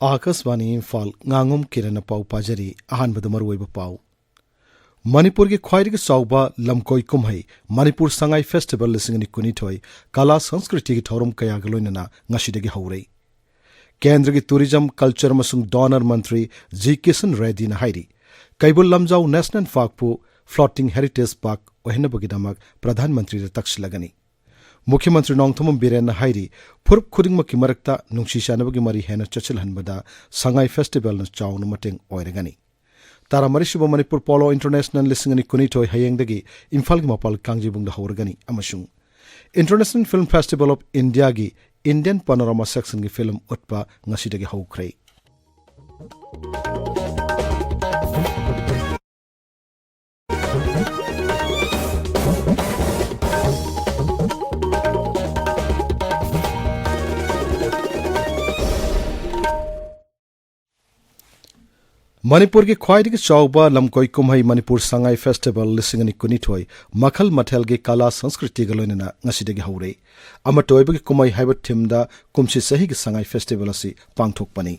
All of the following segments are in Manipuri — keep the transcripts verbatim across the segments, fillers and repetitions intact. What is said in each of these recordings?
ꯑꯥꯀꯥꯁꯕꯥꯅꯤ ꯏꯝꯐꯥꯜ, ꯉꯥꯉꯣꯝ ꯀꯤꯔꯟꯅ ꯄꯥꯎ ꯄꯥꯖꯔꯤ꯫ ꯑꯍꯥꯟꯕꯗ ꯃꯔꯨꯑꯣꯏꯕ ꯄꯥꯎ꯫ ꯃꯅꯤꯄꯨꯔꯒꯤ ꯈ꯭ꯋꯥꯏꯗꯒꯤ ꯆꯥꯎꯕ ꯂꯝꯀꯣꯏ ꯀꯨꯝꯍꯩ ꯃꯅꯤꯄꯨꯔ ꯁꯉꯥꯏ ꯐꯦꯁꯇꯤꯚꯦꯜ ꯂꯤꯁꯤꯡ ꯑꯅꯤ ꯀꯨꯟꯅꯤꯊꯣꯏ ꯀꯂꯥ ꯁꯪꯁꯀ꯭ꯔꯤꯇꯤꯒꯤ ꯊꯧꯔꯝ ꯀꯌꯥꯒ ꯂꯣꯏꯅꯅ ꯉꯁꯤꯗꯒꯤ ꯍꯧꯔꯦ꯫ ꯀꯦꯟꯗ꯭ꯔꯒꯤ ꯇꯨꯔꯤꯖꯝ, ꯀꯜꯆꯔ ꯑꯃꯁꯨꯡ ꯗꯣꯅꯔ ꯃꯟꯇ꯭ꯔꯤ ꯖꯤ ꯀꯤꯁꯟ ꯔꯦꯗꯗꯤꯅ ꯍꯥꯏꯔꯤ, Keibul Lamjao national ꯄꯥꯔꯛꯄꯨ floating heritage park ꯑꯣꯏꯍꯟꯅꯕꯒꯤꯗꯃꯛ ꯄ꯭ꯔꯙꯥꯟ ꯃꯟꯇ꯭ꯔꯤꯗ ꯇꯛꯁꯤꯜꯂꯒꯅꯤ꯫ ꯃꯨꯈ꯭ꯌ ꯃꯟꯇ꯭ꯔꯤ ꯅꯣꯡꯊꯣꯝꯕꯝ ꯕꯤꯔꯦꯟꯅ ꯍꯥꯏꯔꯤ, ꯐꯨꯔꯨꯞ ꯈꯨꯗꯤꯡꯃꯛꯀꯤ ꯃꯔꯛꯇ ꯅꯨꯡꯁꯤ ꯆꯥꯟꯅꯕꯒꯤ ꯃꯔꯤ ꯍꯦꯟꯅ ꯆꯠꯁꯤꯜꯍꯟꯕꯗ ꯁꯉꯥꯏ ꯐꯦꯁꯇꯤꯚꯦꯜꯅ ꯆꯥꯎꯅ ꯃꯇꯦꯡ ꯑꯣꯏꯔꯒꯅꯤ꯫ ꯇꯔꯥꯃꯔꯤꯁꯨꯕ ꯃꯅꯤꯄꯨꯔ ꯄꯣꯂꯣ ꯏꯟꯇꯔꯅꯦꯁꯅꯦꯜ ꯂꯤꯁꯤꯡ ꯑꯅꯤ ꯀꯨꯟꯅꯤꯊꯣꯏ ꯍꯌꯦꯡꯗꯒꯤ ꯏꯝꯐꯥꯜꯒꯤ ꯃꯄꯥꯜ ꯀꯥꯡꯖꯩꯕꯨꯡꯗ ꯍꯧꯔꯒꯅꯤ ꯑꯃꯁꯨꯡ ꯏꯟꯇꯔꯅꯦꯁꯅꯦꯜ ꯐꯤꯜꯝ ꯐꯦꯁꯇꯤꯚꯦꯜ ꯑꯣꯐ ꯏꯟꯗꯤꯌꯥꯒꯤ ꯏꯟꯗꯤꯌꯟ ꯄꯅꯣꯔꯥꯃꯥ ꯁꯦꯛꯁꯟꯒꯤ ꯐꯤꯜꯝ ꯎꯠꯄ ꯉꯁꯤꯗꯒꯤ ꯍꯧꯈ꯭ꯔꯦ꯫ ꯃꯅꯤꯄꯨꯔꯒꯤ ꯈ꯭ꯋꯥꯏꯗꯒꯤ ꯆꯥꯎꯕ ꯂꯝꯀꯣꯏ ꯀꯨꯝꯍꯩ ꯃꯅꯤꯄꯨꯔ ꯁꯉꯥꯏ ꯐꯦꯁꯇꯤꯚꯦꯜ ꯂꯤꯁꯤꯡ ꯑꯅꯤ ꯀꯨꯟꯅꯤꯊꯣꯏ ꯃꯈꯜ ꯃꯊꯦꯜꯒꯤ ꯀꯂꯥ ꯁꯪꯁꯀ꯭ꯔꯤꯇꯤꯒ ꯂꯣꯏꯅꯅ ꯉꯁꯤꯗꯒꯤ ꯍꯧꯔꯦ꯫ ꯑꯃꯠꯇ ꯑꯣꯏꯕꯒꯤ ꯀꯨꯝꯍꯩ ꯍꯥꯏꯕ ꯊꯤꯝꯗ ꯀꯨꯝꯁꯤ ꯆꯍꯤꯒꯤ ꯁꯉꯥꯏ ꯐꯦꯁꯇꯤꯚꯦꯜ ꯑꯁꯤ ꯄꯥꯡꯊꯣꯛꯄꯅꯤ꯫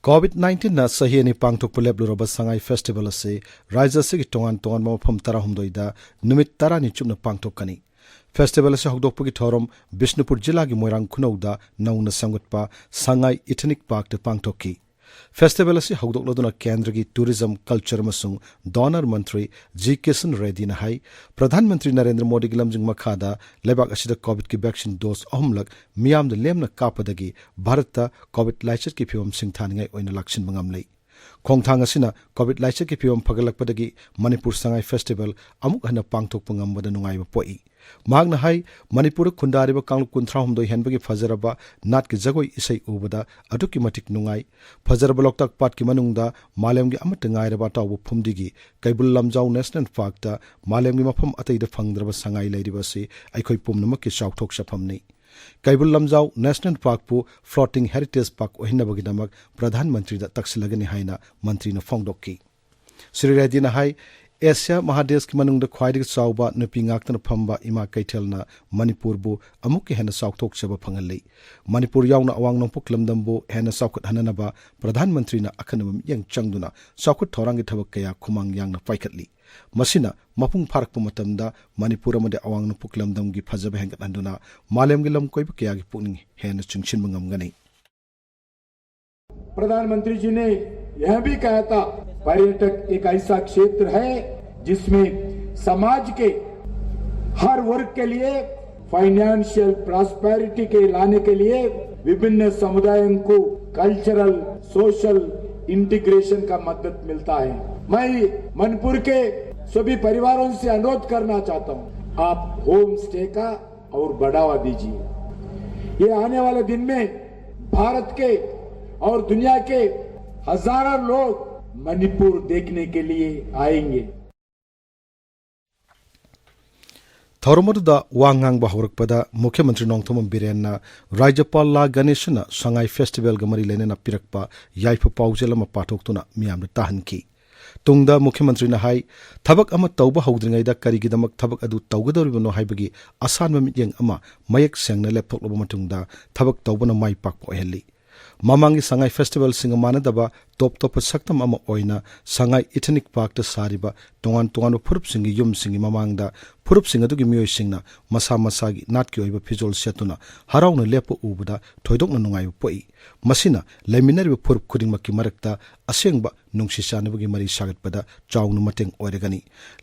ꯀꯣꯚꯤꯗ ꯅꯥꯏꯟꯇꯤꯟꯅ ꯆꯍꯤ ꯑꯅꯤ ꯄꯥꯡꯊꯣꯛꯄ ꯂꯦꯞꯂꯨꯔꯕ ꯁꯉꯥꯏ ꯐꯦꯁꯇꯤꯚꯦꯜ ꯑꯁꯤ ꯔꯥꯖ꯭ꯌ ꯑꯁꯤꯒꯤ ꯇꯣꯉꯥꯟ ꯇꯣꯉꯥꯟꯕ ꯃꯐꯝ ꯇꯔꯥꯍꯨꯝꯗꯣꯏꯗ ꯅꯨꯃꯤꯠ ꯇꯔꯥꯅꯤ ꯆꯨꯞꯅ ꯄꯥꯡꯊꯣꯛꯀꯅꯤ꯫ ꯐꯦꯁꯇꯤꯚꯦꯜ ꯑꯁꯤ ꯍꯧꯗꯣꯛꯄꯒꯤ ꯊꯧꯔꯝ ꯕꯤꯁꯅꯨꯄꯨꯔ ꯖꯤꯂꯥꯒꯤ ꯃꯣꯏꯔꯥꯡ ꯈꯨꯅꯧꯗ ꯅꯧꯅ ꯁꯦꯝꯒꯠꯄ ꯁꯉꯥꯏ ꯏꯊꯅꯤꯛ ꯄꯥꯔꯛꯇ ꯄꯥꯡꯊꯣꯛꯈꯤ꯫ ꯐꯦꯁꯇꯤꯚꯦꯜ ꯑꯁꯤ ꯍꯧꯗꯣꯛꯂꯗꯨꯅ ꯀꯦꯟꯗ꯭ꯔꯒꯤ ꯇꯨꯔꯤꯖꯝ, ꯀꯜꯆꯔ ꯑꯃꯁꯨꯡ ꯗꯣꯅꯔ ꯃꯟꯇ꯭ꯔꯤ ꯖꯤ ꯀꯤꯁꯟ ꯔꯦꯗꯗꯤꯅ ꯍꯥꯏ, ꯄ꯭ꯔꯙꯥꯟ ꯃꯟꯇ꯭ꯔꯤ ꯅꯔꯦꯟꯗ꯭ꯔ ꯃꯣꯗꯤꯒꯤ ꯂꯝꯖꯤꯡ ꯃꯈꯥꯗ ꯂꯩꯕꯥꯛ ꯑꯁꯤꯗ ꯀꯣꯚꯤꯗꯀꯤ ꯚꯦꯛꯁꯤꯟ ꯗꯣꯁ ꯑꯍꯨꯝꯂꯛ ꯃꯤꯌꯥꯝꯗ ꯂꯦꯝꯅ ꯀꯥꯞꯄꯗꯒꯤ ꯚꯥꯔꯠꯇ ꯀꯣꯚꯤꯗ ꯂꯥꯏꯆꯠꯀꯤ ꯐꯤꯚꯝ ꯁꯤꯡꯊꯥꯅꯤꯡꯉꯥꯏ ꯑꯣꯏꯅ ꯂꯥꯛꯁꯤꯟꯕ ꯉꯝꯂꯦ꯫ ꯈꯣꯡꯊꯥꯡ ꯑꯁꯤꯅ ꯀꯣꯚꯤꯗ ꯂꯥꯏꯆꯠꯀꯤ ꯐꯤꯚꯝ ꯐꯒꯠꯂꯛꯄꯗꯒꯤ ꯃꯅꯤꯄꯨꯔ ꯁꯉꯥꯏ ꯐꯦꯁꯇꯤꯚꯦꯜ ꯑꯃꯨꯛ ꯍꯟꯅ ꯄꯥꯡꯊꯣꯛꯄ ꯉꯝꯕꯗ ꯅꯨꯡꯉꯥꯏꯕ ꯄꯣꯛꯏ꯫ ꯃꯍꯥꯛꯅ ꯍꯥꯏ, ꯃꯅꯤꯄꯨꯔꯗ ꯈꯨꯟꯗꯥꯔꯤꯕ ꯀꯥꯡꯂꯨꯞ ꯀꯨꯟꯊ꯭ꯔꯥ ꯍꯨꯝꯗꯣꯏ ꯍꯦꯟꯕꯒꯤ ꯐꯖꯔꯕ ꯅꯥꯠꯀꯤ ꯖꯒꯣꯏ ꯏꯁꯩ ꯎꯕꯗ ꯑꯗꯨꯛꯀꯤ ꯃꯇꯤꯛ ꯅꯨꯡꯉꯥꯏ꯫ ꯐꯖꯔꯕ ꯂꯣꯛꯇꯥꯛ ꯄꯥꯠꯀꯤ ꯃꯅꯨꯡꯗ ꯃꯥꯂꯦꯝꯒꯤ ꯑꯃꯠꯇ ꯉꯥꯏꯔꯕ ꯑꯇꯥꯎꯕ ꯐꯨꯝꯗꯤꯒꯤ ꯀꯩꯕꯨꯜ ꯂꯝꯖꯥꯎ ꯅꯦꯁꯅꯦꯜ ꯄꯥꯔꯛꯇ ꯃꯥꯂꯦꯝꯒꯤ ꯃꯐꯝ ꯑꯇꯩꯗ ꯐꯪꯗ꯭ꯔꯕ ꯁꯉꯥꯏ ꯂꯩꯔꯤꯕ ꯑꯁꯤ ꯑꯩꯈꯣꯏ ꯄꯨꯝꯅꯃꯛꯀꯤ ꯆꯥꯎꯊꯣꯛꯆꯐꯝꯅꯤ꯫ Keibul Lamjao national ꯄꯥꯔꯛꯄꯨ floating heritage park ꯑꯣꯏꯍꯟꯅꯕꯒꯤꯗꯃꯛ ꯄ꯭ꯔꯙꯥꯟ ꯃꯟꯇ꯭ꯔꯤꯗ ꯇꯛꯁꯤꯜꯂꯒꯅꯤ ꯍꯥꯏꯅ ꯃꯟꯇ꯭ꯔꯤꯅ ꯐꯣꯡꯗꯣꯛꯈꯤ꯫ ꯁ꯭ꯔꯤ ꯔꯦꯗꯤꯅ ꯍꯥꯏ, ꯑꯦꯁꯤꯌꯥ ꯃꯍꯥꯗꯦꯁꯀꯤ ꯃꯅꯨꯡꯗ ꯈ꯭ꯋꯥꯏꯗꯒꯤ ꯆꯥꯎꯕ ꯅꯨꯄꯤ ꯉꯥꯛꯇꯅ ꯐꯝꯕ ꯏꯃꯥ ꯀꯩꯊꯦꯜꯅ ꯃꯅꯤꯄꯨꯔꯕꯨ ꯑꯃꯨꯛꯀ ꯍꯦꯟꯅ ꯆꯥꯎꯊꯣꯛꯆꯕ ꯐꯪꯍꯜꯂꯤ꯫ ꯃꯅꯤꯄꯨꯔ ꯌꯥꯎꯅ ꯑꯋꯥꯡ ꯅꯣꯡꯄꯣꯛ ꯂꯝꯗꯝꯕꯨ ꯍꯦꯟꯅ ꯆꯥꯎꯈꯠꯍꯟꯅꯅꯕ ꯄ꯭ꯔꯙꯥꯟ ꯃꯟꯇ꯭ꯔꯤꯅ ꯑꯈꯟꯅꯕ ꯃꯤꯠꯌꯦꯡ ꯆꯪꯗꯨꯅ ꯆꯥꯎꯈꯠ ꯊꯧꯔꯥꯡꯒꯤ ꯊꯕꯛ ꯀꯌꯥ ꯈꯨꯃꯥꯡ ꯌꯥꯡꯅ ꯄꯥꯏꯈꯠꯂꯤ꯫ ꯃꯁꯤꯅ ꯃꯄꯨꯡ ꯐꯥꯔꯛꯄ ꯃꯇꯝꯗ ꯃꯅꯤꯄꯨꯔ ꯑꯃꯗꯤ ꯑꯋꯥꯡ ꯅꯣꯡꯄꯣꯛ ꯂꯝꯗꯝꯒꯤ ꯐꯖꯕ ꯍꯦꯟꯒꯠꯍꯟꯗꯨꯅ ꯃꯥꯂꯦꯝꯒꯤ ꯂꯝ ꯀꯣꯏꯕ ꯀꯌꯥꯒꯤ ꯄꯨꯛꯅꯤꯡ ꯍꯦꯟꯅ ꯆꯤꯡꯁꯤꯟꯕ ꯉꯝꯒꯅꯤ꯫ प्रधानमंत्री जी ने यह भी कहा था, पर्यटक एक ऐसा क्षेत्र है जिसमें समाज के हर वर्ग के लिए फाइनेंशियल प्रॉस्पेरिटी के लाने के लिए विभिन्न समुदायों को कल्चरल, सोशल इंटीग्रेशन का मदद मिलता है। मैं मणिपुर के सभी परिवारों से अनुरोध करना चाहता हूँ, आप होम स्टे का और बढ़ावा दीजिए। ये आने वाले दिन में भारत के और दुनिया के हजारों लोग मणिपुर देखने के लिए आएंगे। ꯊꯧꯔꯝ ꯑꯗꯨꯗ ꯋꯥ ꯉꯥꯡꯕ ꯍꯧꯔꯛꯄꯗ ꯃꯨꯈ꯭ꯌ ꯃꯟꯇ꯭ꯔꯤ ꯅꯣꯡꯊꯣꯝꯕꯝ ꯕꯤꯔꯦꯟꯅ ꯔꯥꯖ꯭ꯌꯄꯥꯜ ꯂꯥ ꯒꯅꯦꯁꯟꯅ ꯁꯉꯥꯏ ꯐꯦꯁꯇꯤꯚꯦꯜꯒ ꯃꯔꯤ ꯂꯩꯅꯅ ꯄꯤꯔꯛꯄ ꯌꯥꯏꯐ ꯄꯥꯎꯖꯦꯜ ꯑꯃ ꯄꯥꯊꯣꯛꯇꯨꯅ ꯃꯤꯌꯥꯝꯗ ꯇꯥꯍꯟꯈꯤ꯫ ꯇꯨꯡꯗ ꯃꯨꯈ꯭ꯌ ꯃꯟꯇ꯭ꯔꯤꯅ ꯍꯥꯏ, ꯊꯕꯛ ꯑꯃ ꯇꯧꯕ ꯍꯧꯗ꯭ꯔꯤꯉꯩꯗ ꯀꯔꯤꯒꯤꯗꯃꯛ ꯊꯕꯛ ꯑꯗꯨ ꯇꯧꯒꯗꯧꯔꯤꯕꯅꯣ ꯍꯥꯏꯕꯒꯤ ꯑꯁꯥꯟꯕ ꯃꯤꯠꯌꯦꯡ ꯑꯃ ꯃꯌꯦꯛ ꯁꯦꯡꯅ ꯂꯦꯞꯊꯣꯛꯂꯕ ꯃꯇꯨꯡꯗ ꯊꯕꯛ ꯇꯧꯕꯅ ꯃꯥꯏ ꯄꯥꯛꯄ ꯑꯣꯏꯍꯜꯂꯤ꯫ ꯃꯃꯥꯡꯒꯤ ꯁꯉꯥꯏ ꯐꯦꯁꯇꯤꯚꯦꯜꯁꯤꯡꯒ ꯃꯥꯟꯅꯗꯕ ꯇꯣꯞ ꯇꯣꯞꯄ ꯁꯛꯇꯝ ꯑꯃ ꯑꯣꯏꯅ ꯁꯉꯥꯏ ꯏꯊꯅꯤꯛ ꯄꯥꯔꯛꯇ ꯁꯥꯔꯤꯕ ꯇꯣꯉꯥꯟ ꯇꯣꯉꯥꯟꯕ ꯐꯨꯔꯨꯞꯁꯤꯡꯒꯤ ꯌꯨꯝꯁꯤꯡꯒꯤ ꯃꯃꯥꯡꯗ ꯐꯨꯔꯨꯞꯁꯤꯡ ꯑꯗꯨꯒꯤ ꯃꯤꯑꯣꯏꯁꯤꯡꯅ ꯃꯁꯥ ꯃꯁꯥꯒꯤ ꯅꯥꯠꯀꯤ ꯑꯣꯏꯕ ꯐꯤꯖꯣꯜ ꯁꯦꯠꯇꯨꯅ ꯍꯔꯥꯎꯅ ꯂꯦꯞꯄ ꯎꯕꯗ ꯊꯣꯏꯗꯣꯛꯅ ꯅꯨꯡꯉꯥꯏꯕ ꯄꯣꯛꯏ꯫ ꯃꯁꯤꯅ ꯂꯩꯃꯤꯟꯅꯔꯤꯕ ꯐꯨꯔꯨꯞ ꯈꯨꯗꯤꯡꯃꯛꯀꯤ ꯃꯔꯛꯇ ꯑꯁꯦꯡꯕ ꯅꯨꯡꯁꯤ ꯆꯥꯟꯅꯕꯒꯤ ꯃꯔꯤ ꯁꯥꯒꯠꯄꯗ ꯆꯥꯎꯅ ꯃꯇꯦꯡ ꯑꯣꯏꯔꯒꯅꯤ꯫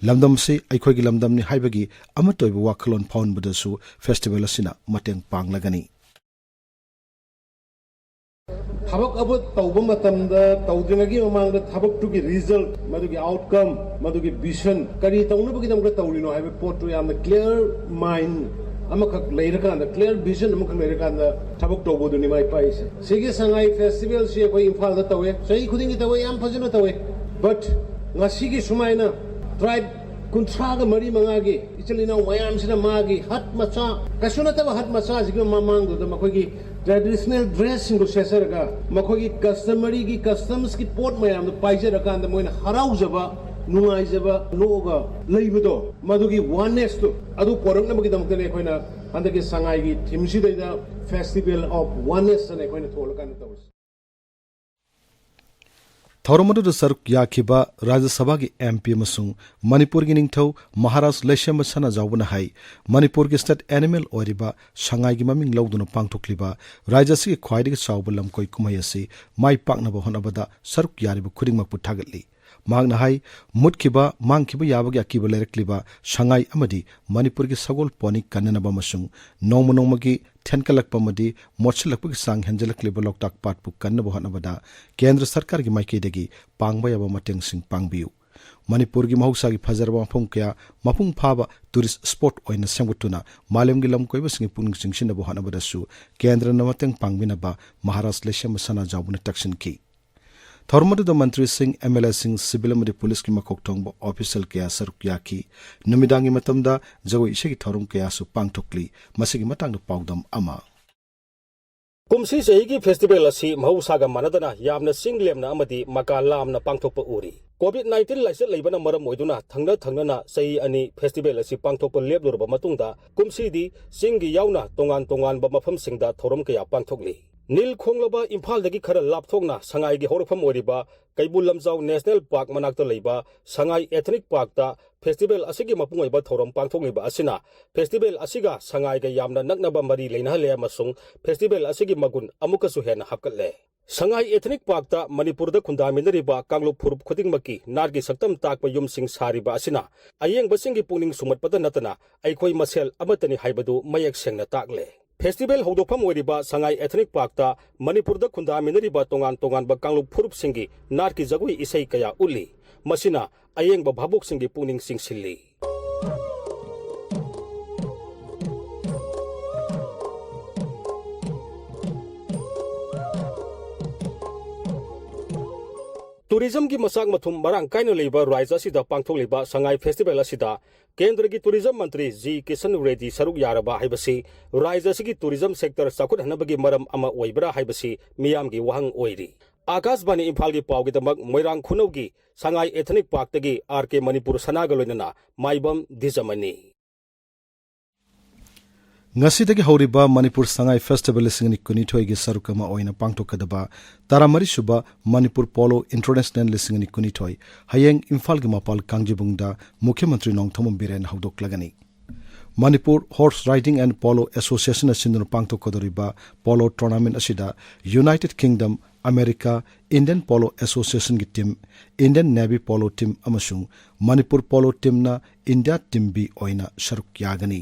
ꯂꯝꯗꯝ ꯑꯁꯤ ꯑꯩꯈꯣꯏꯒꯤ ꯂꯝꯗꯝꯅꯤ ꯍꯥꯏꯕꯒꯤ ꯑꯃꯠꯇ ꯑꯣꯏꯕ ꯋꯥꯈꯜꯂꯣꯟ ꯐꯥꯎꯍꯟꯕꯗꯁꯨ ꯐꯦꯁꯇꯤꯚꯦꯜ ꯑꯁꯤꯅ ꯃꯇꯦꯡ ꯄꯥꯡꯂꯒꯅꯤ꯫ ꯊꯕꯛ ꯑꯃ ꯇꯧꯕ ꯃꯇꯝꯗ, ꯇꯧꯗ꯭ꯔꯤꯉꯩꯒꯤ ꯃꯃꯥꯡꯗ ꯊꯕꯛꯇꯨꯒꯤ result, ꯃꯗꯨꯒꯤ outcome, ꯃꯗꯨꯒꯤ vision, ꯀꯔꯤ ꯇꯧꯅꯕꯒꯤꯗꯃꯛꯇ ꯇꯧꯔꯤꯅꯣ ꯍꯥꯏꯕ ꯄꯣꯠꯇꯨ ꯌꯥꯝꯅ clear mind ꯑꯃꯈꯛ ꯂꯩꯔꯀꯥꯟꯗ, clear vision ꯑꯃꯈꯛ ꯂꯩꯔꯀꯥꯟꯗ ꯊꯕꯛ ꯇꯧꯕꯗꯨꯅꯤ ꯃꯥꯏ ꯄꯥꯛꯏꯁꯦ꯫ ꯁꯤꯒꯤ ꯁꯉꯥꯏ festivalꯁꯤ ꯑꯩꯈꯣꯏ ꯏꯝꯐꯥꯜꯗ ꯇꯧꯋꯦ, ꯆꯍꯤ ꯈꯨꯗꯤꯡꯒꯤ ꯇꯧꯋꯦ, ꯌꯥꯝ ꯐꯖꯅ ꯇꯧꯋꯦ꯫ But ꯉꯁꯤꯒꯤ ꯁꯨꯃꯥꯏꯅ tribe ꯀꯨꯟꯊ꯭ꯔꯥꯒ ꯃꯔꯤ ꯃꯉꯥꯒꯤ ꯏꯆꯤꯜ ꯏꯅꯥꯎ ꯃꯌꯥꯝꯁꯤꯅ ꯃꯥꯒꯤ hut ꯃꯆꯥ, ꯀꯩꯁꯨ ꯅꯠꯇꯕ hut ꯃꯆꯥꯁꯤꯒꯤ ꯃꯃꯥꯡꯗꯨꯗ ꯃꯈꯣꯏꯒꯤ traditional dressꯁꯤꯡꯗꯨ ꯁꯦꯠꯆꯔꯒ, ꯃꯈꯣꯏꯒꯤ customaryꯒꯤ, customsꯀꯤ ꯄꯣꯠ ꯃꯌꯥꯝꯗꯨ ꯄꯥꯏꯖꯔꯀꯥꯟꯗ ꯃꯣꯏꯅ ꯍꯔꯥꯎꯖꯕ, ꯅꯨꯡꯉꯥꯏꯖꯕ, ꯅꯣꯛꯑꯒ ꯂꯩꯕꯗꯣ, ꯃꯗꯨꯒꯤ onenessꯇꯨ ꯑꯗꯨ ꯄꯣꯔꯛꯅꯕꯒꯤꯗꯃꯛꯇꯅꯤ ꯑꯩꯈꯣꯏꯅ ꯍꯟꯗꯛꯀꯤ ꯁꯉꯥꯏꯒꯤ themeꯁꯤꯗꯩꯗ Festival of Oneness ꯑꯅ ꯑꯩꯈꯣꯏꯅ ꯊꯣꯛꯂꯀꯥꯟꯗ ꯇꯧꯔꯤꯁꯤ꯫ ꯊꯧꯔꯝ ꯑꯗꯨꯗ ꯁꯔꯨꯛ ꯌꯥꯈꯤꯕ ꯔꯥꯖ꯭ꯌ ꯁꯚꯥꯒꯤ MP ꯑꯃꯁꯨꯡ ꯃꯅꯤꯄꯨꯔꯒꯤ ꯅꯤꯡꯊꯧ ꯃꯍꯥꯔꯥꯖ ꯂꯩꯁꯦꯝꯕ ꯁꯅꯥꯖꯥꯎꯕꯅ ꯍꯥꯏ, ꯃꯅꯤꯄꯨꯔꯒꯤ state animal ꯑꯣꯏꯔꯤꯕ ꯁꯉꯥꯏꯒꯤ ꯃꯃꯤꯡ ꯂꯧꯗꯨꯅ ꯄꯥꯡꯊꯣꯛꯂꯤꯕ ꯔꯥꯖ꯭ꯌ ꯑꯁꯤꯒꯤ ꯈ꯭ꯋꯥꯏꯗꯒꯤ ꯆꯥꯎꯕ ꯂꯝꯀꯣꯏ ꯀꯨꯝꯍꯩ ꯑꯁꯤ ꯃꯥꯏ ꯄꯥꯛꯅꯕ ꯍꯣꯠꯅꯕꯗ ꯁꯔꯨꯛ ꯌꯥꯔꯤꯕ ꯈꯨꯗꯤꯡꯃꯛꯄꯨ ꯊꯥꯒꯠꯂꯤ꯫ ꯃꯍꯥꯛꯅ ꯍꯥꯏ, ꯃꯨꯠꯈꯤꯕ, ꯃꯥꯡꯈꯤꯕ ꯌꯥꯕꯒꯤ ꯑꯀꯤꯕ ꯂꯩꯔꯛꯂꯤꯕ ꯁꯉꯥꯏ ꯑꯃꯗꯤ ꯃꯅꯤꯄꯨꯔꯒꯤ ꯁꯒꯣꯜ pony ꯀꯟꯅꯅꯕ ꯑꯃꯁꯨꯡ ꯅꯣꯡꯃ ꯅꯣꯡꯃꯒꯤ ꯊꯦꯟꯀꯠꯂꯛꯄ ꯑꯃꯗꯤ ꯃꯣꯠꯁꯤꯜꯂꯛꯄꯒꯤ ꯆꯥꯡ ꯍꯦꯟꯖꯜꯂꯛꯂꯤꯕ ꯂꯣꯛꯇꯥꯛ ꯄꯥꯠꯄꯨ ꯀꯟꯅꯕ ꯍꯣꯠꯅꯕꯗ ꯀꯦꯟꯗ꯭ꯔ ꯁꯔꯀꯥꯔꯒꯤ ꯃꯥꯏꯀꯩꯗꯒꯤ ꯄꯥꯡꯕ ꯌꯥꯕ ꯃꯇꯦꯡꯁꯤꯡ ꯄꯥꯡꯕꯤꯌꯨ꯫ ꯃꯅꯤꯄꯨꯔꯒꯤ ꯃꯍꯧꯁꯥꯒꯤ ꯐꯖꯔꯕ ꯃꯐꯝ ꯀꯌꯥ ꯃꯄꯨꯡ ꯐꯥꯕ tourist spot ꯑꯣꯏꯅ ꯁꯦꯝꯒꯠꯇꯨꯅ ꯃꯥꯂꯦꯝꯒꯤ ꯂꯝꯀꯣꯏꯕꯁꯤꯡꯒꯤ ꯄꯨꯛꯅꯤꯡ ꯆꯤꯡꯁꯤꯟꯅꯕ ꯍꯣꯠꯅꯕꯗꯁꯨ ꯀꯦꯟꯗ꯭ꯔꯅ ꯃꯇꯦꯡ ꯄꯥꯡꯕꯤꯅꯕ ꯃꯍꯥꯔꯥꯖ ꯂꯩꯁꯦꯝꯕ ꯁꯅꯥꯖꯥꯎꯕꯅ ꯇꯛꯁꯤꯟꯈꯤ꯫ ꯊꯧꯔꯝ ꯑꯗꯨꯗ ꯃꯟꯇ꯭ꯔꯤꯁꯤꯡ, MLAꯁꯤꯡ, civil ꯑꯃꯗꯤ ꯄꯨꯂꯤꯁꯀꯤ ꯃꯀꯣꯛ ꯊꯣꯡꯕ official ꯀꯌꯥ ꯁꯔꯨꯛ ꯌꯥꯈꯤ꯫ ꯅꯨꯃꯤꯗꯥꯡꯒꯤ ꯃꯇꯝꯗ ꯖꯒꯣꯏ ꯏꯁꯩꯒꯤ ꯊꯧꯔꯝ ꯀꯌꯥꯁꯨ ꯄꯥꯡꯊꯣꯛꯂꯤ꯫ ꯃꯁꯤꯒꯤ ꯃꯇꯥꯡꯗ ꯄꯥꯎꯗꯝ ꯑꯃ꯫ ꯀꯨꯝꯁꯤ ꯆꯍꯤꯒꯤ festival ꯑꯁꯤ ꯃꯍꯧꯁꯥꯒ ꯃꯥꯟꯅꯗꯅ ꯌꯥꯝꯅ ꯆꯤꯡ ꯂꯦꯝꯅ ꯑꯃꯗꯤ ꯃꯀꯥ ꯂꯥꯝꯅ ꯄꯥꯡꯊꯣꯛꯄ ꯎꯔꯤ꯫ COVID nineteen ꯂꯥꯏꯆꯠ ꯂꯩꯕꯅ ꯃꯔꯝ ꯑꯣꯏꯗꯨꯅ ꯊꯪꯅ ꯊꯪꯅꯅ ꯆꯍꯤ ꯑꯅꯤ festival ꯑꯁꯤ ꯄꯥꯡꯊꯣꯛꯄ ꯂꯦꯞꯂꯨꯔꯕ ꯃꯇꯨꯡꯗ, ꯀꯨꯝꯁꯤꯗꯤ ꯆꯤꯡꯒꯤ ꯌꯥꯎꯅ ꯇꯣꯉꯥꯟ ꯇꯣꯉꯥꯟꯕ ꯃꯐꯝꯁꯤꯡꯗ ꯊꯧꯔꯝ ꯀꯌꯥ ꯄꯥꯡꯊꯣꯛꯂꯤ꯫ ꯅꯤꯜ ꯈꯣꯡꯂꯕ ꯏꯝꯐꯥꯜꯗꯒꯤ ꯈꯔ ꯂꯥꯞꯊꯣꯛꯅ ꯁꯉꯥꯏꯒꯤ ꯍꯧꯔꯛꯐꯝ ꯑꯣꯏꯔꯤꯕ ꯀꯩꯕꯨꯜ ꯂꯝꯖꯥꯎ National Park ꯃꯅꯥꯛꯇ ꯂꯩꯕ ꯁꯉꯥꯏ Ethnic Parkꯇ festival ꯑꯁꯤꯒꯤ ꯃꯄꯨꯡ ꯑꯣꯏꯕ ꯊꯧꯔꯝ ꯄꯥꯡꯊꯣꯛꯂꯤꯕ ꯑꯁꯤꯅ festival ꯑꯁꯤꯒ ꯁꯉꯥꯏꯒ ꯌꯥꯝꯅ ꯅꯛꯅꯕ ꯃꯔꯤ ꯂꯩꯅꯍꯜꯂꯦ ꯑꯃꯁꯨꯡ festival ꯑꯁꯤꯒꯤ ꯃꯒꯨꯟ ꯑꯃꯨꯛꯀꯁꯨ ꯍꯦꯟꯅ ꯍꯥꯞꯀꯠꯂꯦ꯫ ꯁꯉꯥꯏ Ethnic Parkꯇ ꯃꯅꯤꯄꯨꯔꯗ ꯈꯨꯟꯗꯥꯃꯤꯟꯅꯔꯤꯕ ꯀꯥꯡꯂꯨꯞ ꯐꯨꯔꯨꯞ ꯈꯨꯗꯤꯡꯃꯛꯀꯤ ꯅꯥꯠꯀꯤ ꯁꯛꯇꯝ ꯇꯥꯛꯄ ꯌꯨꯝꯁꯤꯡ ꯁꯥꯔꯤꯕ ꯑꯁꯤꯅ ꯑꯌꯦꯡꯕꯁꯤꯡꯒꯤ ꯄꯨꯛꯅꯤꯡ ꯁꯨꯝꯍꯠꯄꯗ ꯅꯠꯇꯅ ꯑꯩꯈꯣꯏ ꯃꯁꯦꯜ ꯑꯃꯠꯇꯅꯤ ꯍꯥꯏꯕꯗꯨ ꯃꯌꯦꯛ ꯁꯦꯡꯅ ꯇꯥꯛꯂꯦ꯫ ꯐꯦꯁꯇꯤꯚꯦꯜ ꯍꯧꯗꯣꯛꯐꯝ ꯑꯣꯏꯔꯤꯕ ꯁꯉꯥꯏ ꯑꯦꯊꯅꯤꯛ ꯄꯥꯔꯛꯇ ꯃꯅꯤꯄꯨꯔꯗ ꯈꯨꯟꯗꯥꯃꯤꯟꯅꯔꯤꯕ ꯇꯣꯉꯥꯟ ꯇꯣꯉꯥꯟꯕ ꯀꯥꯡꯂꯨꯞ ꯐꯨꯔꯨꯞꯁꯤꯡꯒꯤ ꯅꯥꯠꯀꯤ ꯖꯒꯣꯏ ꯏꯁꯩ ꯀꯌꯥ ꯎꯠꯂꯤ꯫ ꯃꯁꯤꯅ ꯑꯌꯦꯡꯕ ꯚꯥꯕꯣꯛꯁꯤꯡꯒꯤ ꯄꯨꯛꯅꯤꯡ ꯆꯤꯡꯁꯤꯜꯂꯤ꯫ ꯇꯨꯔꯤꯖꯝꯒꯤ ꯃꯆꯥꯛ ꯃꯊꯨꯝ ꯃꯔꯥꯡ ꯀꯥꯏꯅ ꯂꯩꯕ ꯔꯥꯖ꯭ꯌ ꯑꯁꯤꯗ ꯄꯥꯡꯊꯣꯛꯂꯤꯕ ꯁꯉꯥꯏ ꯐꯦꯁꯇꯤꯚꯦꯜ ꯑꯁꯤꯗ ꯀꯦꯟꯗ꯭ꯔꯒꯤ ꯇꯨꯔꯤꯖꯝ ꯃꯟꯇ꯭ꯔꯤ ꯖꯤ ꯀꯤꯁꯟ ꯔꯦꯗꯤ ꯁꯔꯨꯛ ꯌꯥꯔꯕ ꯍꯥꯏꯕꯁꯤ ꯔꯥꯖ꯭ꯌ ꯑꯁꯤꯒꯤ ꯇꯨꯔꯤꯖꯝ ꯁꯦꯛꯇꯔ ꯆꯥꯎꯈꯠꯍꯟꯅꯕꯒꯤ ꯃꯔꯝ ꯑꯃ ꯑꯣꯏꯕ꯭ꯔꯥ ꯍꯥꯏꯕꯁꯤ ꯃꯤꯌꯥꯝꯒꯤ ꯋꯥꯍꯪ ꯑꯣꯏꯔꯤ꯫ ꯑꯥꯀꯥꯁꯕꯥꯅꯤ ꯏꯝꯐꯥꯜꯒꯤ ꯄꯥꯎꯒꯤꯗꯃꯛ ꯃꯣꯏꯔꯥꯡ ꯈꯨꯅꯧꯒꯤ ꯁꯉꯥꯏ ꯑꯦꯊꯅꯤꯛ ꯄꯥꯔꯛꯇꯒꯤ ꯑꯥꯔ ꯀꯦ ꯃꯅꯤꯄꯨꯔ ꯁꯅꯥꯒ ꯂꯣꯏꯅꯅ ꯃꯥꯏꯕꯝ ꯗꯤꯖꯃꯅꯤ꯫ ꯉꯁꯤꯗꯒꯤ ꯍꯧꯔꯤꯕ ꯃꯅꯤꯄꯨꯔ ꯁꯉꯥꯏ ꯐꯦꯁꯇꯤꯚꯦꯜ ꯂꯤꯁꯤꯡ ꯑꯅꯤ ꯀꯨꯟꯅꯤꯊꯣꯏꯒꯤ ꯁꯔꯨꯛ ꯑꯃ ꯑꯣꯏꯅ ꯄꯥꯡꯊꯣꯛꯀꯗꯕ ꯇꯔꯥꯃꯔꯤꯁꯨꯕ ꯃꯅꯤꯄꯨꯔ ꯄꯣꯂꯣ ꯏꯟꯇꯔꯅꯦꯁꯅꯦꯜ ꯂꯤꯁꯤꯡ ꯑꯅꯤ ꯀꯨꯟꯅꯤꯊꯣꯏ ꯍꯌꯦꯡ ꯏꯝꯐꯥꯜꯒꯤ ꯃꯄꯥꯜ ꯀꯥꯡꯖꯤꯕꯨꯡꯗ ꯃꯨꯈ꯭ꯌ ꯃꯟꯇ꯭ꯔꯤ ꯅꯣꯡꯊꯣꯝꯕꯝ ꯕꯤꯔꯦꯟꯅ ꯍꯧꯗꯣꯛꯂꯒꯅꯤ꯫ Manipur horse riding and polo ꯑꯦꯁꯣꯁꯤꯌꯦꯁꯟꯅ ꯁꯤꯟꯗꯨꯅ ꯄꯥꯡꯊꯣꯛꯀꯗꯧꯔꯤꯕ ꯄꯣꯂꯣ ꯇꯣꯔꯅꯥꯃꯦꯟꯠ ꯑꯁꯤꯗ united kingdom, America, Indian polo ꯑꯦꯁꯣꯁꯤꯌꯦꯁꯟꯒꯤ team, Indian navy polo team ꯑꯃꯁꯨꯡ ꯃꯅꯤꯄꯨꯔ ꯄꯣꯂꯣ ꯇꯤꯝꯅ ꯏꯟꯗꯤꯌꯥ ꯇꯤꯝ ꯕꯤ ꯑꯣꯏꯅ ꯁꯔꯨꯛ ꯌꯥꯒꯅꯤ꯫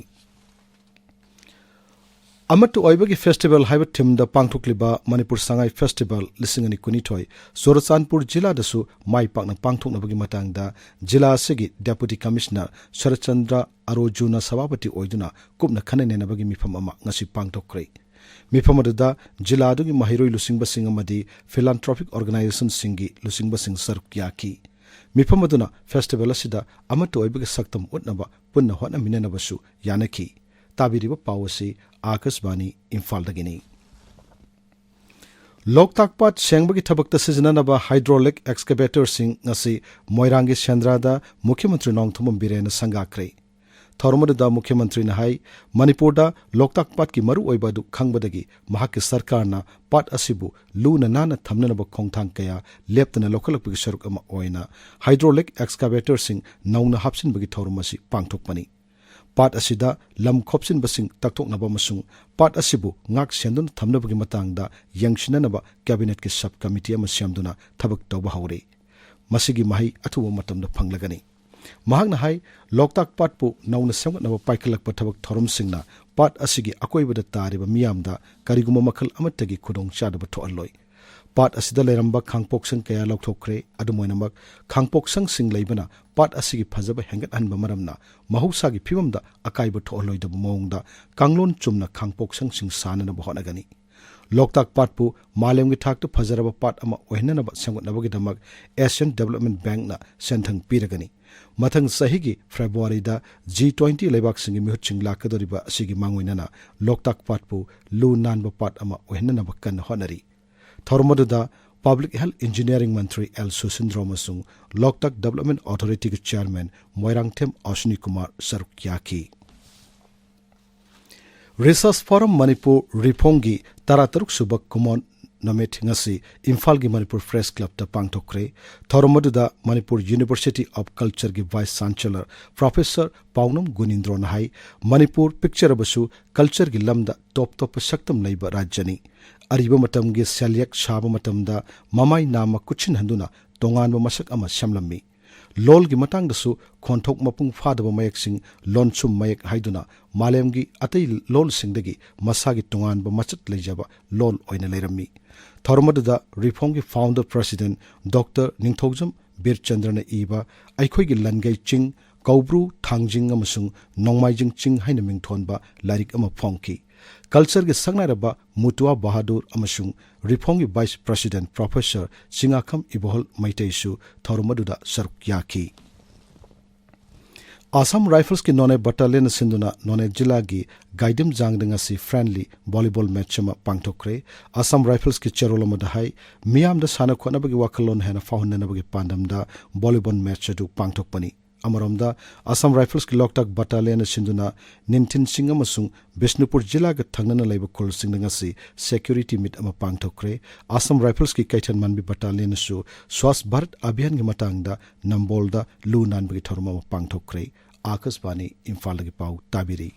ꯑꯃꯠꯇ ꯑꯣꯏꯕꯒꯤ ꯐꯦꯁꯇꯤꯚꯦꯜ ꯍꯥꯏꯕ ꯊꯤꯝꯗ ꯄꯥꯡꯊꯣꯛꯂꯤꯕ ꯃꯅꯤꯄꯨꯔ ꯁꯉꯥꯏ ꯐꯦꯁꯇꯤꯚꯦꯜ ꯂꯤꯁꯤꯡ ꯑꯅꯤ ꯀꯨꯟꯅꯤꯊꯣꯏ ꯆꯨꯔꯆꯥꯟꯄꯨꯔ ꯖꯤꯂꯥꯗꯁꯨ ꯃꯥꯏ ꯄꯥꯛꯅ ꯄꯥꯡꯊꯣꯛꯅꯕꯒꯤ ꯃꯇꯥꯡꯗ ꯖꯤꯂꯥ ꯑꯁꯤꯒꯤ ꯗꯦꯄꯨꯇꯤ ꯀꯃꯤꯁꯅꯔ ꯁꯔꯠꯆꯟꯗ꯭ꯔ ꯑꯔꯣꯖꯨꯅ ꯁꯚꯥꯄꯇꯤ ꯑꯣꯏꯗꯨꯅ ꯀꯨꯞꯅ ꯈꯟꯅ ꯅꯩꯅꯕꯒꯤ ꯃꯤꯐꯝ ꯑꯃ ꯉꯁꯤ ꯄꯥꯡꯊꯣꯛꯈ꯭ꯔꯦ꯫ ꯃꯤꯐꯝ ꯑꯗꯨꯗ ꯖꯤꯂꯥ ꯑꯗꯨꯒꯤ ꯃꯍꯩꯔꯣꯏ ꯂꯨꯆꯤꯡꯕꯁꯤꯡ ꯑꯃꯗꯤ ꯐꯤꯂꯥꯟꯊ꯭ꯔꯣꯄꯤꯛ ꯑꯣꯔꯒꯅꯥꯏꯖꯦꯁꯟꯁꯤꯡꯒꯤ ꯂꯨꯆꯤꯡꯕꯁꯤꯡ ꯁꯔꯨꯛ ꯌꯥꯈꯤ꯫ ꯃꯤꯐꯝ ꯑꯗꯨꯅ ꯐꯦꯁꯇꯤꯚꯦꯜ ꯑꯁꯤꯗ ꯑꯃꯠꯇ ꯑꯣꯏꯕꯒꯤ ꯁꯛꯇꯝ ꯎꯠꯅꯕ ꯄꯨꯟꯅ ꯍꯣꯠꯅꯃꯤꯟꯅꯅꯕꯁꯨ ꯌꯥꯅꯈꯤ꯫ ꯇꯥꯕꯤꯔꯤꯕ ꯄꯥꯎ ꯑꯁꯤ ꯑꯥꯀꯥꯁꯕꯥꯅꯤ ꯏꯝꯐꯥꯜꯗꯒꯤꯅꯤ꯫ ꯂꯣꯛꯇꯥꯛ ꯄꯥꯠ ꯁꯦꯡꯕꯒꯤ ꯊꯕꯛꯇ ꯁꯤꯖꯤꯟꯅꯅꯕ ꯍꯥꯏꯗ꯭ꯔꯣꯂꯤꯛ ꯑꯦꯛꯁꯀꯦꯚꯦꯇꯔꯁꯤꯡ ꯉꯁꯤ ꯃꯣꯏꯔꯥꯡꯒꯤ ꯁꯦꯟꯗ꯭ꯔꯥꯗ ꯃꯨꯈ꯭ꯌ ꯃꯟꯇ꯭ꯔꯤ ꯅꯣꯡꯊꯣꯝꯕꯝ ꯕꯤꯔꯦꯟꯅ ꯁꯪꯒꯥꯈ꯭ꯔꯦ꯫ ꯊꯧꯔꯝ ꯑꯗꯨꯗ ꯃꯨꯈ꯭ꯌ ꯃꯟꯇ꯭ꯔꯤꯅ ꯍꯥꯏ, ꯃꯅꯤꯄꯨꯔꯗ ꯂꯣꯛꯇꯥꯛ ꯄꯥꯠꯀꯤ ꯃꯔꯨꯑꯣꯏꯕ ꯑꯗꯨ ꯈꯪꯕꯗꯒꯤ ꯃꯍꯥꯛꯀꯤ ꯁꯔꯀꯥꯔꯅ ꯄꯥꯠ ꯑꯁꯤꯕꯨ ꯂꯨꯅ ꯅꯥꯟꯅ ꯊꯝꯅꯅꯕ ꯈꯣꯡꯊꯥꯡ ꯀꯌꯥ ꯂꯦꯞꯇꯅ ꯂꯧꯈꯠꯂꯛꯄꯒꯤ ꯁꯔꯨꯛ ꯑꯃ ꯑꯣꯏꯅ ꯍꯥꯏꯗ꯭ꯔꯣꯂꯤꯛ ꯑꯦꯛꯁꯀꯥꯚꯦꯇꯔꯁꯤꯡ ꯅꯧꯅ ꯍꯥꯞꯆꯤꯟꯕꯒꯤ ꯊꯧꯔꯝ ꯑꯁꯤ ꯄꯥꯡꯊꯣꯛꯄꯅꯤ꯫ ꯄꯥꯠ ꯑꯁꯤꯗ ꯂꯝ ꯈꯣꯞꯆꯤꯟꯕꯁꯤꯡ ꯇꯛꯊꯣꯛꯅꯕ ꯑꯃꯁꯨꯡ ꯄꯥꯠ ꯑꯁꯤꯕꯨ ꯉꯥꯛ ꯁꯦꯟꯗꯨꯅ ꯊꯝꯅꯕꯒꯤ ꯃꯇꯥꯡꯗ ꯌꯦꯡꯁꯤꯟꯅꯅꯕ ꯀꯦꯕꯤꯅꯦꯠꯀꯤ ꯁꯕ ꯀꯃꯤꯇꯤ ꯑꯃ ꯁꯦꯝꯗꯨꯅ ꯊꯕꯛ ꯇꯧꯕ ꯍꯧꯔꯦ꯫ ꯃꯁꯤꯒꯤ ꯃꯍꯩ ꯑꯊꯨꯕ ꯃꯇꯝꯗ ꯐꯪꯂꯒꯅꯤ꯫ ꯃꯍꯥꯛꯅ ꯍꯥꯏ, ꯂꯣꯛꯇꯥꯛ ꯄꯥꯠꯄꯨ ꯅꯧꯅ ꯁꯦꯝꯒꯠꯅꯕ ꯄꯥꯏꯈꯠꯂꯛꯄ ꯊꯕꯛ ꯊꯧꯔꯝꯁꯤꯡꯅ ꯄꯥꯠ ꯑꯁꯤꯒꯤ ꯑꯀꯣꯏꯕꯗ ꯇꯥꯔꯤꯕ ꯃꯤꯌꯥꯝꯗ ꯀꯔꯤꯒꯨꯝꯕ ꯃꯈꯜ ꯑꯃꯠꯇꯒꯤ ꯈꯨꯗꯣꯡꯆꯥꯗꯕ ꯊꯣꯛꯍꯜꯂꯣꯏ꯫ ꯄꯥꯠ ꯑꯁꯤꯗ ꯂꯩꯔꯝꯕ ꯈꯥꯡꯄꯣꯛꯁꯪ ꯀꯌꯥ ꯂꯧꯊꯣꯛꯈ꯭ꯔꯦ꯫ ꯑꯗꯨꯝ ꯑꯣꯏꯅꯃꯛ, ꯈꯥꯡꯄꯣꯛꯁꯪꯁꯤꯡ ꯂꯩꯕꯅ ꯄꯥꯠ ꯑꯁꯤꯒꯤ ꯐꯖꯕ ꯍꯦꯟꯒꯠꯍꯟꯕ ꯃꯔꯝꯅ ꯃꯍꯧꯁꯥꯒꯤ ꯐꯤꯕꯝꯗ ꯑꯀꯥꯏꯕ ꯊꯣꯛꯍꯜꯂꯣꯏꯗꯕ ꯃꯑꯣꯡꯗ ꯀꯥꯡꯂꯣꯟ ꯆꯨꯝꯅ ꯈꯥꯡꯄꯣꯛꯁꯪꯁꯤꯡ ꯁꯥꯅꯅꯕ ꯍꯣꯠꯅꯒꯅꯤ꯫ ꯂꯣꯛꯇꯥꯛ ꯄꯥꯠꯄꯨ ꯃꯥꯂꯦꯝꯒꯤ ꯊꯥꯛꯇ ꯐꯖꯔꯕ ꯄꯥꯠ ꯑꯃ ꯑꯣꯏꯍꯟꯅꯅꯕ ꯁꯦꯝꯒꯠꯅꯕꯒꯤꯗꯃꯛ ꯑꯦꯁꯤꯌꯥꯟ ꯗꯤꯕꯦꯂꯞꯃꯦꯟ ꯕꯦꯡꯛꯅ ꯁꯦꯟꯊꯪ ꯄꯤꯔꯒꯅꯤ꯫ ꯃꯊꯪ ꯆꯍꯤꯒꯤ ꯐꯦꯕ꯭ꯔꯨꯋꯥꯔꯤꯗ ꯖꯤ ꯇ꯭ꯋꯦꯟꯇꯤ ꯂꯩꯕꯥꯛꯁꯤꯡꯒꯤ ꯃꯤꯍꯨꯠꯁꯤꯡ ꯂꯥꯛꯀꯗꯧꯔꯤꯕ ꯑꯁꯤꯒꯤ ꯃꯥꯡꯑꯣꯏꯅꯅ ꯂꯣꯛꯇꯥꯛ ꯄꯥꯠꯄꯨ ꯂꯨ ꯅꯥꯟꯕ ꯄꯥꯠ ꯑꯃ ꯑꯣꯏꯍꯟꯅꯅꯕ ꯀꯟꯅ ꯍꯣꯠꯅꯔꯤ꯫ ꯊꯧꯔꯝ ꯑꯗꯨꯗ ꯄꯕ꯭ꯂꯤꯛ ꯍꯦꯜꯊ ꯏꯟꯖꯤꯅꯤꯌꯥꯔꯤꯡ ꯃꯟꯇ꯭ꯔꯤ ꯑꯦꯜ ꯁꯨꯁꯤꯟꯗ꯭ꯔꯣ ꯑꯃꯁꯨꯡ ꯂꯣꯛꯇꯥꯛ ꯗꯤꯕꯦꯂꯞꯃꯦꯟ ꯑꯣꯊꯣꯔꯤꯇꯤꯒꯤ ꯆꯦꯌꯔꯃꯦꯟ ꯃꯣꯏꯔꯥꯡꯊꯦꯝ ꯑꯁ꯭ꯋꯤꯅꯤ ꯀꯨꯃꯥꯔ ꯁꯔꯨꯛ ꯌꯥꯈꯤ꯫ ꯔꯤꯁꯔꯁ ꯐꯣꯔꯝ ꯃꯅꯤꯄꯨꯔ ꯔꯤꯐꯣꯡꯒꯤ ꯇꯔꯥꯇꯔꯨꯛ ꯁꯨꯕ ꯀꯨꯃꯣꯟ ꯅꯨꯃꯤꯠ ꯉꯁꯤ ꯏꯝꯐꯥꯜꯒꯤ ꯃꯅꯤꯄꯨꯔ ꯄ꯭ꯔꯦꯁ ꯀ꯭ꯂꯕꯇ ꯄꯥꯡꯊꯣꯛꯈ꯭ꯔꯦ꯫ ꯊꯧꯔꯝ ꯑꯗꯨꯗ ꯃꯅꯤꯄꯨꯔ ꯌꯨꯅꯤꯚꯔꯁꯤꯇꯤ ꯑꯣꯐ ꯀꯜꯆꯔꯒꯤ ꯚꯥꯏꯁ ꯆꯥꯟꯁꯦꯂꯔ ꯄ꯭ꯔꯣꯐꯦꯁꯔ ꯄꯥꯎꯅꯝ ꯒꯨꯅꯤꯟꯗ꯭ꯔꯣꯅ ꯍꯥꯏ, ꯃꯅꯤꯄꯨꯔ ꯄꯤꯛꯆꯔꯕꯁꯨ ꯀꯜꯆꯔꯒꯤ ꯂꯝꯗ ꯇꯣꯞ ꯇꯣꯞꯄ ꯁꯛꯇꯝ ꯂꯩꯕ ꯔꯥꯖ꯭ꯌꯅꯤ꯫ ꯑꯔꯤꯕ ꯃꯇꯝꯒꯤ ꯁꯦꯜꯌꯦꯛ ꯁꯥꯕ ꯃꯇꯝꯗ ꯃꯃꯥꯏ ꯅꯥꯝꯃ ꯀꯨꯠꯁꯤꯟꯍꯟꯗꯨꯅ ꯇꯣꯉꯥꯟꯕ ꯃꯁꯛ ꯑꯃ ꯁꯦꯝꯂꯝꯃꯤ꯫ ꯂꯣꯜꯒꯤ ꯃꯇꯥꯡꯗꯁꯨ ꯈꯣꯟꯊꯣꯛ ꯃꯄꯨꯡ ꯐꯥꯗꯕ ꯃꯌꯦꯛꯁꯤꯡ ꯂꯣꯟꯁꯨꯝ ꯃꯌꯦꯛ ꯍꯥꯏꯗꯨꯅ ꯃꯥꯂꯦꯝꯒꯤ ꯑꯇꯩ ꯂꯣꯜꯁꯤꯡꯗꯒꯤ ꯃꯁꯥꯒꯤ ꯇꯣꯉꯥꯟꯕ ꯃꯆꯠ ꯂꯩꯖꯕ ꯂꯣꯜ ꯑꯣꯏꯅ ꯂꯩꯔꯝꯃꯤ꯫ ꯊꯧꯔꯝ ꯑꯗꯨꯗ ꯔꯤꯐꯣꯡꯒꯤ ꯐꯥꯎꯟꯗꯔ ꯄ꯭ꯔꯁꯤꯗꯦꯟꯠ ꯗꯣꯛꯇꯔ ꯅꯤꯡꯊꯧꯖꯝ ꯕꯤꯔꯆꯟꯗ꯭ꯔꯅ ꯏꯕ ꯑꯩꯈꯣꯏꯒꯤ ꯂꯟꯒꯩ ꯆꯤꯡ, ꯀꯧꯕ꯭ꯔꯨ, ꯊꯥꯡꯖꯤꯡ ꯑꯃꯁꯨꯡ ꯅꯣꯡꯃꯥꯏꯖꯤꯡ ꯆꯤꯡ ꯍꯥꯏꯅ ꯃꯤꯡꯊꯣꯟꯕ ꯂꯥꯏꯔꯤꯛ ꯑꯃ ꯐꯣꯡꯈꯤ꯫ ꯀꯜꯆꯔꯒꯤ ꯁꯛꯅꯥꯏꯔꯕ ꯃꯨꯇꯨꯋꯥ ꯕꯍꯥꯗꯨꯔ ꯑꯃꯁꯨꯡ ꯔꯤꯐꯣꯡꯒꯤ ꯚꯥꯏꯁ ꯄ꯭ꯔꯁꯤꯗꯦꯟꯠ ꯄ꯭ꯔꯣꯐꯦꯁꯔ ꯆꯤꯉꯥꯈꯝ ꯏꯕꯣꯍꯜ ꯃꯩꯇꯩꯁꯨ ꯊꯧꯔꯝ ꯑꯗꯨꯗ ꯁꯔꯨꯛ ꯌꯥꯈꯤ꯫ ꯑꯁꯥꯝ ꯔꯥꯏꯐꯜꯁꯀꯤ ꯅꯣꯅꯦ ꯕꯠꯇꯥꯂꯤꯌꯟꯅ ꯁꯤꯟꯗꯨꯅ ꯅꯣꯅꯦ ꯖꯤꯂꯥꯒꯤ ꯒꯥꯏꯗꯤꯝꯖꯥꯡꯗ ꯉꯁꯤ ꯐ꯭ꯔꯦꯟꯗꯂꯤ ꯚꯣꯂꯤꯕꯣꯜ ꯃꯦꯆ ꯑꯃ ꯄꯥꯡꯊꯣꯛꯈ꯭ꯔꯦ꯫ ꯑꯁꯥꯝ ꯔꯥꯏꯐꯜꯁꯀꯤ ꯆꯦꯔꯣꯜ ꯑꯃꯗ ꯍꯥꯏ, ꯃꯤꯌꯥꯝꯗ ꯁꯥꯟꯅ ꯈꯣꯠꯅꯕꯒꯤ ꯋꯥꯈꯜꯂꯣꯟ ꯍꯦꯟꯅ ꯐꯥꯎꯍꯟꯅꯅꯕꯒꯤ ꯄꯥꯟꯗꯝꯗ ꯚꯣꯂꯤꯕꯣꯜ ꯃꯦꯆ ꯑꯗꯨ ꯄꯥꯡꯊꯣꯛꯄꯅꯤ꯫ ꯑꯃꯔꯣꯝꯗ, ꯑꯁꯥꯝ ꯔꯥꯏꯐꯜꯁꯀꯤ ꯂꯣꯛꯇꯥꯛ ꯕꯠꯇꯥꯂꯤꯌꯟꯅ ꯁꯤꯟꯗꯨꯅ ꯅꯤꯡꯊꯤꯟ ꯁꯤꯡ ꯑꯃꯁꯨꯡ ꯕꯤꯁꯅꯨꯄꯨꯔ ꯖꯤꯂꯥꯒ ꯊꯪꯅꯅ ꯂꯩꯕ ꯈꯨꯜꯁꯤꯡꯗ ꯉꯁꯤ ꯁꯦꯀ꯭ꯌꯨꯔꯤꯇꯤ ꯃꯤꯠ ꯑꯃ ꯄꯥꯡꯊꯣꯛꯈ꯭ꯔꯦ꯫ ꯑꯁꯥꯝ ꯔꯥꯏꯐꯜꯁꯀꯤ ꯀꯩꯊꯦꯜ ꯃꯥꯟꯕꯤ ꯕꯠꯇꯥꯂꯤꯌꯟꯅꯁꯨ ꯁ꯭ꯋꯥꯁ ꯚꯥꯔꯠ ꯑꯚꯤꯌꯥꯟꯒꯤ ꯃꯇꯥꯡꯗ ꯅꯝꯕꯣꯜꯗ ꯂꯨ ꯅꯥꯟꯕꯒꯤ ꯊꯧꯔꯝ ꯑꯃ ꯄꯥꯡꯊꯣꯛꯈ꯭ꯔꯦ꯫ ꯑꯥꯀꯥꯁꯕꯥꯅꯤ ꯏꯝꯐꯥꯜꯗꯒꯤ ꯄꯥꯎ ꯇꯥꯕꯤꯔꯤ꯫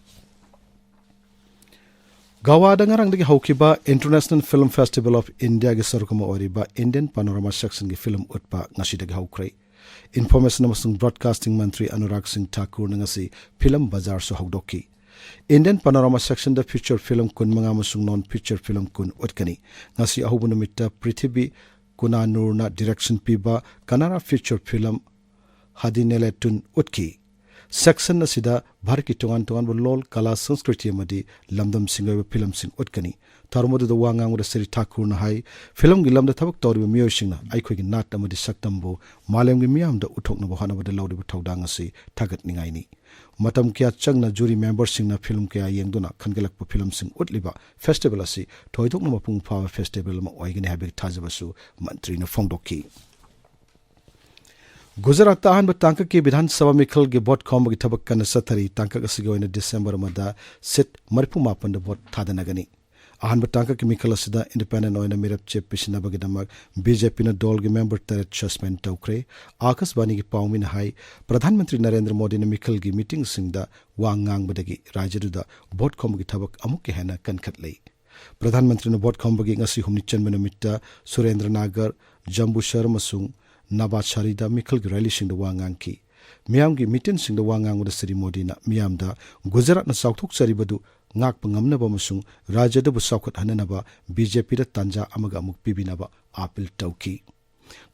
ꯒꯋꯥꯗ ꯉꯔꯥꯡꯗꯒꯤ ꯍꯧꯈꯤꯕ International Film Festival of Indiaꯒꯤ ꯁꯔꯨꯛ ꯑꯃ ꯑꯣꯏꯔꯤꯕ Indian Panorama Sectionꯒꯤ ꯐꯤꯂꯝ ꯎꯠꯄ ꯉꯁꯤꯗꯒꯤ ꯍꯧꯈ꯭ꯔꯦ꯫ Information ꯑꯃꯁꯨꯡ Broadcasting ꯃꯟꯇ꯭ꯔꯤ ꯑꯅꯨꯔꯥꯒ ꯁꯤꯡ ꯊꯥꯀꯨꯔꯅ ꯉꯁꯤ ꯐꯤꯂꯝ ꯕꯖꯥꯔꯁꯨ ꯍꯧꯗꯣꯛꯈꯤ꯫ Indian Panorama sectionꯗ feature film ꯀꯨꯟꯃꯉꯥ ꯑꯃꯁꯨꯡ non feature film ꯀꯨꯟ ꯎꯠꯀꯅꯤ꯫ ꯉꯁꯤ ꯑꯍꯧꯕ ꯅꯨꯃꯤꯠꯇ ꯄ꯭ꯔꯤꯊꯤꯕꯤ ꯀꯨꯅꯥꯅꯨꯔꯅ direction ꯄꯤꯕ ꯀꯅꯥꯔꯥ feature film ꯍꯗꯤꯅꯦꯂꯦꯇꯨꯟ ꯎꯠꯈꯤ꯫ Section ꯑꯁꯤꯗ ꯚꯥꯔꯠꯀꯤ ꯇꯣꯉꯥꯟ ꯇꯣꯉꯥꯟꯕ ꯂꯣꯜ, ꯀꯂꯥ, ꯁꯪꯁꯀ꯭ꯔꯤꯇꯤ ꯑꯃꯗꯤ ꯂꯝꯗꯝꯁꯤꯡꯒꯤ ꯑꯣꯏꯕ ꯐꯤꯂꯝꯁꯤꯡ ꯎꯠꯀꯅꯤ꯫ ꯊꯧꯔꯝ ꯑꯗꯨꯗ ꯋꯥ ꯉꯥꯡꯕꯗ ꯁ꯭ꯔꯤ ꯊꯥꯀꯨꯔꯅ ꯍꯥꯏ, ꯐꯤꯂꯝꯒꯤ ꯂꯝꯗ ꯊꯕꯛ ꯇꯧꯔꯤꯕ ꯃꯤꯑꯣꯏꯁꯤꯡꯅ ꯑꯩꯈꯣꯏꯒꯤ ꯅꯥꯠ ꯑꯃꯗꯤ ꯁꯛꯇꯝꯕꯨ ꯃꯥꯂꯦꯝꯒꯤ ꯃꯤꯌꯥꯝꯗ ꯎꯠꯊꯣꯛꯅꯕ ꯍꯣꯠꯅꯕꯗ ꯂꯧꯔꯤꯕ ꯊꯧꯗꯥꯡ ꯑꯁꯤ ꯊꯥꯒꯠꯅꯤꯡꯉꯥꯏꯅꯤ꯫ ꯃꯇꯝ ꯀꯌꯥ ꯆꯪꯅ jury memberꯁꯤꯡꯅ ꯐꯤꯂꯝ ꯀꯌꯥ ꯌꯦꯡꯗꯨꯅ ꯈꯟꯒꯠꯂꯛꯄ ꯐꯤꯂꯝꯁꯤꯡ ꯎꯠꯂꯤꯕ festival ꯑꯁꯤ ꯊꯣꯏꯗꯣꯛꯅ ꯃꯄꯨꯡ ꯐꯥꯕ festival ꯑꯃ ꯑꯣꯏꯒꯅꯤ ꯍꯥꯏꯕꯒꯤ ꯊꯥꯖꯕꯁꯨ ꯃꯟꯇ꯭ꯔꯤꯅ ꯐꯣꯡꯗꯣꯛꯈꯤ꯫ ꯒꯨꯖꯔꯥꯠꯇ ꯑꯍꯥꯟꯕ ꯇꯥꯡꯀꯛꯀꯤ ꯕꯤꯙꯥꯟ ꯁꯚꯥ ꯃꯤꯈꯜꯒꯤ ꯚꯣꯠ ꯈꯣꯝꯕꯒꯤ ꯊꯕꯛ ꯀꯟꯅ ꯆꯠꯊꯔꯤ꯫ ꯇꯥꯡꯀꯛ ꯑꯁꯤꯒꯤ ꯑꯣꯏꯅ ꯗꯤꯁꯦꯝꯕꯔ ꯑꯃꯗ ꯁꯤꯠ ꯃꯔꯤꯐꯨ ꯃꯥꯄꯟꯗ ꯚꯣꯠ ꯊꯥꯗꯅꯒꯅꯤ꯫ ꯑꯍꯥꯟꯕ ꯇꯥꯡꯀꯛꯀꯤ ꯃꯤꯈꯜ ꯑꯁꯤꯗ independent ꯑꯣꯏꯅ ꯃꯤꯔꯦꯞ ꯆꯦ ꯄꯤꯁꯤꯟꯅꯕꯒꯤꯗꯃꯛ BJPꯅ ꯗꯣꯜꯒꯤ member ꯇꯔꯦꯠ suspend ꯇꯧꯈ꯭ꯔꯦ꯫ ꯑꯥꯀꯥꯁꯕꯥꯅꯤꯒꯤ ꯄꯥꯎꯃꯤꯅ ꯍꯥꯏ, ꯄ꯭ꯔꯙꯥꯟ ꯃꯟꯇ꯭ꯔꯤ ꯅꯔꯦꯟꯗ꯭ꯔ ꯃꯣꯗꯤꯅ ꯃꯤꯈꯜꯒꯤ meetingꯁꯤꯡꯗ ꯋꯥ ꯉꯥꯡꯕꯗꯒꯤ ꯔꯥꯖ꯭ꯌꯗꯨꯗ ꯚꯣꯠ ꯈꯣꯝꯕꯒꯤ ꯊꯕꯛ ꯑꯃꯨꯛꯀ ꯍꯦꯟꯅ ꯀꯟꯈꯠꯂꯦ꯫ ꯄ꯭ꯔꯙꯥꯟ ꯃꯟꯇ꯭ꯔꯤꯅ ꯚꯣꯠ ꯈꯣꯝꯕꯒꯤ ꯉꯁꯤ ꯍꯨꯝꯅꯤ ꯆꯟꯕ ꯅꯨꯃꯤꯠꯇ ꯁꯨꯔꯦꯟꯗ꯭ꯔ ꯅꯥꯒꯔ, ꯖꯝꯕꯨꯁꯔ ꯑꯃꯁꯨꯡ ꯅꯕꯥꯁꯥꯔꯤꯗ ꯃꯤꯈꯜꯒꯤ rallyꯁꯤꯡꯗ ꯋꯥ ꯉꯥꯡꯈꯤ꯫ ꯃꯤꯌꯥꯝꯒꯤ meetingꯁꯤꯡꯗ ꯋꯥ ꯉꯥꯡꯕꯗ ꯁ꯭ꯔꯤ ꯃꯣꯗꯤꯅ ꯃꯤꯌꯥꯝꯗ ꯒꯨꯖꯔꯥꯠꯅ ꯆꯥꯎꯊꯣꯛꯆꯔꯤꯕꯗꯨ ꯉꯥꯛꯄ ꯉꯝꯅꯕ ꯑꯃꯁꯨꯡ ꯔꯥꯖ꯭ꯌꯗꯨꯕꯨ ꯆꯥꯎꯈꯠꯍꯟꯅꯅꯕ BJPꯗ ꯇꯥꯟꯖꯥ ꯑꯃꯒ ꯑꯃꯨꯛ ꯄꯤꯕꯤꯅꯕ appeal ꯇꯧꯈꯤ꯫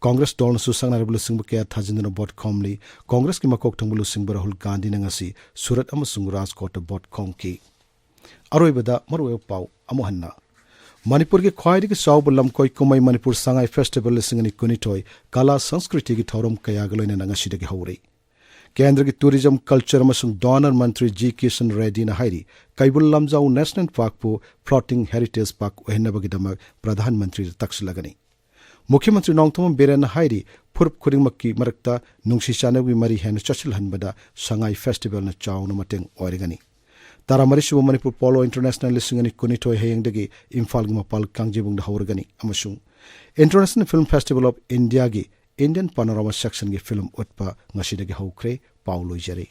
ꯀꯣꯡꯒ꯭ꯔꯦꯁ ꯗꯣꯜꯅꯁꯨ ꯁꯛꯅꯥꯏꯔꯕ ꯂꯨꯆꯤꯡꯕ ꯀꯌꯥ ꯊꯥꯖꯤꯟꯗꯨꯅ ꯚꯣꯠ ꯈꯣꯝꯂꯤ꯫ ꯀꯣꯡꯒ꯭ꯔꯦꯁꯀꯤ ꯃꯀꯣꯛ ꯊꯣꯡꯕ ꯂꯨꯆꯤꯡꯕ ꯔꯥꯍꯨꯜ ꯒꯥꯟꯙꯤꯅ ꯉꯁꯤ ꯁꯨꯔꯠ ꯑꯃꯁꯨꯡ ꯔꯥꯖꯀꯣꯠꯇ ꯚꯣꯠ ꯈꯣꯝꯈꯤ꯫ ꯑꯔꯣꯏꯕꯗ ꯃꯔꯨꯑꯣꯏꯕ ꯄꯥꯎ ꯑꯃꯨꯛ ꯍꯟꯅ꯫ ꯃꯅꯤꯄꯨꯔꯒꯤ ꯈ꯭ꯋꯥꯏꯗꯒꯤ ꯆꯥꯎꯕ ꯂꯝꯀꯣꯏ ꯀꯨꯝꯍꯩ ꯃꯅꯤꯄꯨꯔ ꯁꯉꯥꯏ festival ꯂꯤꯁꯤꯡ ꯑꯅꯤ ꯀꯨꯟꯅꯤꯊꯣꯏ ꯀꯂꯥ ꯁꯪꯁꯀ꯭ꯔꯤꯇꯤꯒꯤ ꯊꯧꯔꯝ ꯀꯌꯥꯒ ꯂꯣꯏꯅꯅ ꯉꯁꯤꯗꯒꯤ ꯍꯧꯔꯦ꯫ ꯀꯦꯟꯗ꯭ꯔꯒꯤ tourism, culture ꯑꯃꯁꯨꯡ DoNER ꯃꯟꯇ꯭ꯔꯤ ꯖꯤ ꯀꯤꯁꯟ ꯔꯦꯗꯤꯅ ꯍꯥꯏꯔꯤ, Keibul Lamjao National Parkꯄꯨ floating heritage park ꯑꯣꯏꯍꯟꯅꯕꯒꯤꯗꯃꯛ ꯄ꯭ꯔꯙꯥꯟ ꯃꯟꯇ꯭ꯔꯤꯗ ꯇꯛꯁꯤꯜꯂꯒꯅꯤ꯫ ꯃꯨꯈ꯭ꯌ ꯃꯟꯇ꯭ꯔꯤ ꯅꯣꯡꯊꯣꯝꯕꯝ ꯕꯤꯔꯦꯟꯅ ꯍꯥꯏꯔꯤ, ꯐꯨꯔꯨꯞ ꯈꯨꯗꯤꯡꯃꯛꯀꯤ ꯃꯔꯛꯇ ꯅꯨꯡꯁꯤ ꯆꯥꯟꯅꯕꯒꯤ ꯃꯔꯤ ꯍꯦꯟꯅ ꯆꯠꯁꯤꯜꯍꯟꯕꯗ ꯁꯉꯥꯏ festivalꯅ ꯆꯥꯎꯅ ꯃꯇꯦꯡ ꯑꯣꯏꯔꯒꯅꯤ꯫ ꯇꯔꯥꯃꯔꯤꯁꯨꯕ ꯃꯅꯤꯄꯨꯔ Polo International ꯂꯤꯁꯤꯡ ꯑꯅꯤ ꯀꯨꯟꯅꯤꯊꯣꯏ ꯍꯌꯦꯡꯗꯒꯤ ꯏꯝꯐꯥꯜꯒꯤ ꯃꯄꯥꯜ ꯀꯥꯡꯖꯩꯕꯨꯡꯗ ꯍꯧꯔꯒꯅꯤ ꯑꯃꯁꯨꯡ International Film Festival of Indiaꯒꯤ Indian Panorama sectionꯒꯤ ꯐꯤꯂꯝ ꯎꯠꯄ ꯉꯁꯤꯗꯒꯤ ꯍꯧꯈ꯭ꯔꯦ꯫ ꯄꯥꯎ ꯂꯣꯏꯖꯔꯦ꯫